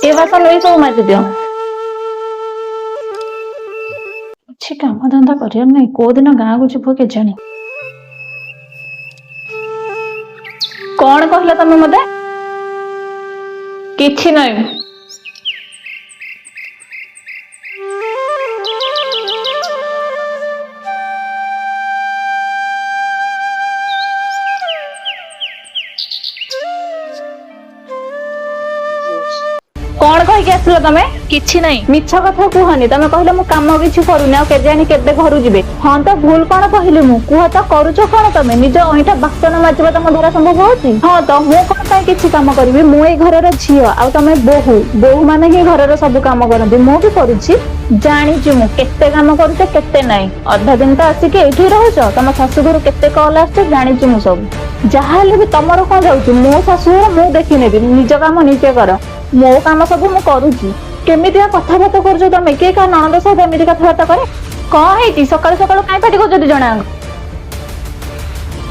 ଏ ବାସନ ବି ସବୁ ମାଜିଦିଅ। କିଛି କାମ ଧନ୍ଦା କରିବାର ନାହିଁ। କୋଉ ଦିନ ଗାଁକୁ ଯିବ କେଜାଣି। କଣ କହିଲ ତମେ ମତେ? କିଛି ନାହିଁ। କଣ କହିକି ଆସିଲ ତମେ? କିଛି ନାହିଁ। ମିଛ କଥା କୁହନି। ତମେ କହିଲ ମୁଁ କାମ କିଛି କରୁନି ଆଉ କେଜାଣି କେବେ ଘରୁ ଯିବେ। ହଁ ତ, ଭୁଲ କଣ କହିଲି ମୁଁ? କୁହ ତ, କରୁଛ କଣ ତମେ? ନିଜ ଅଇଁଠା ବାସନ ମାଜିବା ତମ ଦ୍ୱାରା ସମ୍ଭବ ହଉଛି? ହଁ ତ, ମୁଁ କଣ ପାଇଁ କିଛି କାମ କରିବି? ମୁଁ ଏଇ ଘରର ଝିଅ ଆଉ ତମେ ବୋହୂ। ବୋହୂ ମାନେ ହିଁ ଘରର ସବୁ କାମ କରନ୍ତି। ମୁଁ ବି କରୁଛି। ଜାଣିଛି ମୁଁ କେତେ କାମ କରୁଛ କେତେ ନାହିଁ। ଅଧା ଦିନ ତ ଆସିକି ଏଇଠି ରହୁଛ। ତମ ଶାଶୁ ଘରୁ କେତେ କଲ୍ ଆସୁଛି ଜାଣିଛି ମୁଁ ସବୁ। ଯାହା ହେଲେ ବି ତମର କଣ ଯାଉଛି? ମୋ ଶାଶୁଘର ମୁଁ ଦେଖିନେବି। ନିଜ କାମ ନିଜେ କର। ମୋ କାମ ସବୁ ମୁଁ କରୁଛି। କେମିତିଆ କଥାବାର୍ତ୍ତା କରୁଛ ତମେ? କିଏ କାହା ନଣନ୍ଦ ସହିତ ଏମିତି କଥାବାର୍ତ୍ତା କରେ? କଣ ହେଇଛି ସକାଳୁ ସକାଳୁ କାଇଁ ପାଟି କରୁଛନ୍ତି ଜଣାଙ୍କ?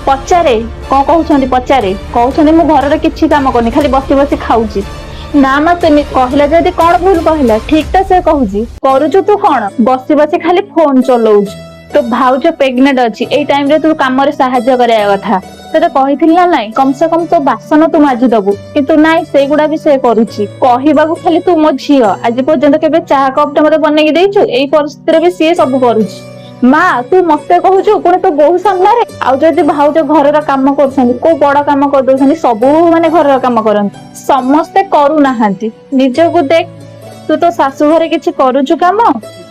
ପଚାରେ କଣ କହୁଛନ୍ତି, ପଚାରେ। କହୁଛନ୍ତି ମୁଁ ଘରର କିଛି କାମ କରୁନି, ଖାଲି ବସି ବସି ଖାଉଛି। ନା ମା, ସେମିତି କହିଲା ଯଦି କଣ ଭୁଲ କହିଲା? ଠିକ ତ ସେ କହୁଛି। କରୁଛୁ ତୁ କଣ? ବସି ବସି ଖାଲି ଫୋନ ଚଲଉଛୁ। ତୋ ଭାଉଜ ପ୍ରେଗନେଣ୍ଟ ଅଛି, ଏଇ ଟାଇମ ରେ ତୁ କାମରେ ସାହାଯ୍ୟ କରିବା କଥା। ତତେ କହିଥିଲି ନା ନାଇଁ, କମ ସେ କମ ତୋ ବାସନ ତୁ ମାଜିଦବୁ। କିନ୍ତୁ ନାଇଁ, ସେଇଗୁଡା ବି ସେ କରୁଛି। କହିବାକୁ ଖାଲି ତୁ ମୋ ଝିଅ, ଆଜି ପର୍ଯ୍ୟନ୍ତ କେବେ ଚାହା କପ ଟା ମତେ ବନେଇକି ଦେଇଛୁ? ଏଇ ପରିସ୍ଥିତିରେ ବି ସିଏ ସବୁ କରୁଛି। ମା, ତୁ ମତେ କହୁଛୁ ପୁଣି ତୋ ବୋହୂ ସାମ୍ନାରେ? ଆଉ ଯଦି ଭାଉଜ ଘରର କାମ କରୁଛନ୍ତି, କୋଉ ବଡ କାମ କରିଦଉଛନ୍ତି? ସବୁ ମାନେ ଘରର କାମ କରନ୍ତି, ସମସ୍ତେ କରୁନାହାନ୍ତି। ନିଜକୁ ଦେଖ, ତୁ ତୋ ଶାଶୁ ଘରେ କିଛି କରୁଛୁ କାମ?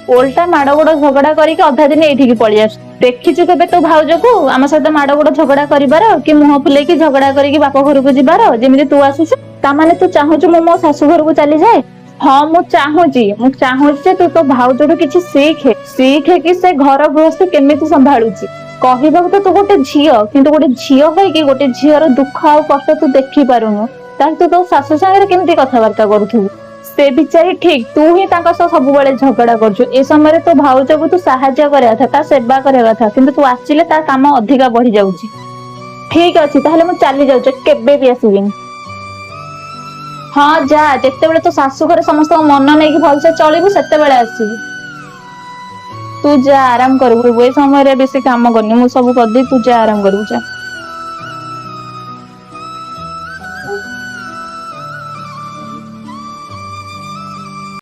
ଓଲଟା ମାଡ ଗୋଡ ଝଗଡା କରିକି ଅଧା ଦିନ ଏଇଠିକି ପଳେଇ ଆସୁ। ଦେଖିଛୁ କେବେ ତୋ ଭାଉଜକୁ ଆମ ସହିତ ମାଡ ଗୋଡ ଝଗଡା କରିବାର, କି ମୁହଁ ଫୁଲେଇକି ଝଗଡା କରିକି ବାପ ଘରକୁ ଯିବାର, ଯେମିତି ତୁ ଆସୁଛୁ? ତାମାନେ ତୁ ଚାହୁଁଛୁ ମୁଁ ମୋ ଶାଶୁ ଘରକୁ ଚାଲିଯାଏ? ହଁ, ମୁଁ ଚାହୁଁଛି। ମୁଁ ଚାହୁଁଛି ଯେ ତୁ ତୋ ଭାଉଜଠୁ କିଛି ଶିଖେ। ଶିଖେ କି ସେ ଘର ଗୃହସ୍ଥୀ କେମିତି ସମ୍ଭାଳୁଛି। କହିବାକୁ ତ ତୁ ଗୋଟେ ଝିଅ, କିନ୍ତୁ ଗୋଟେ ଝିଅ ହେଇକି ଗୋଟେ ଝିଅର ଦୁଃଖ ଆଉ କଷ୍ଟ ତୁ ଦେଖିପାରୁନୁ। ତାହେଲେ ତୁ ତୋ ଶାଶୁ ସାଙ୍ଗରେ କେମିତି କଥାବାର୍ତ୍ତା କରୁଥିବୁ? ସେ ବିଚାରି ଠିକ, ତୁ ହିଁ ତାଙ୍କ ସହ ସବୁବେଳେ ଝଗଡା କରୁଛୁ। ଏ ସମୟରେ ତୋ ଭାଉଜକୁ ତୁ ସାହାଯ୍ୟ କରିବା କଥା, ତା ସେବା କରିବା କଥା, କିନ୍ତୁ ତୁ ଆସିଲେ ତା କାମ ଅଧିକା ବଢି ଯାଉଛି। ଠିକ ଅଛି, ତାହେଲେ ମୁଁ ଚାଲି ଯାଉଛି, କେବେ ବି ଆସିବିନି। ହଁ ଯା, ଯେତେବେଳେ ତୋ ଶାଶୁ ଘରେ ସମସ୍ତଙ୍କ ମନ ନେଇକି ଭଲସେ ଚଳିବୁ ସେତେବେଳେ ଆସିବୁ। ତୁ ଯା, ଆରାମ କରିବୁ। ଏ ସମୟରେ ବେଶୀ କାମ କରନି, ମୁଁ ସବୁ କରିଦେବି। ତୁ ଯା, ଆରାମ କରିବୁ, ଯା।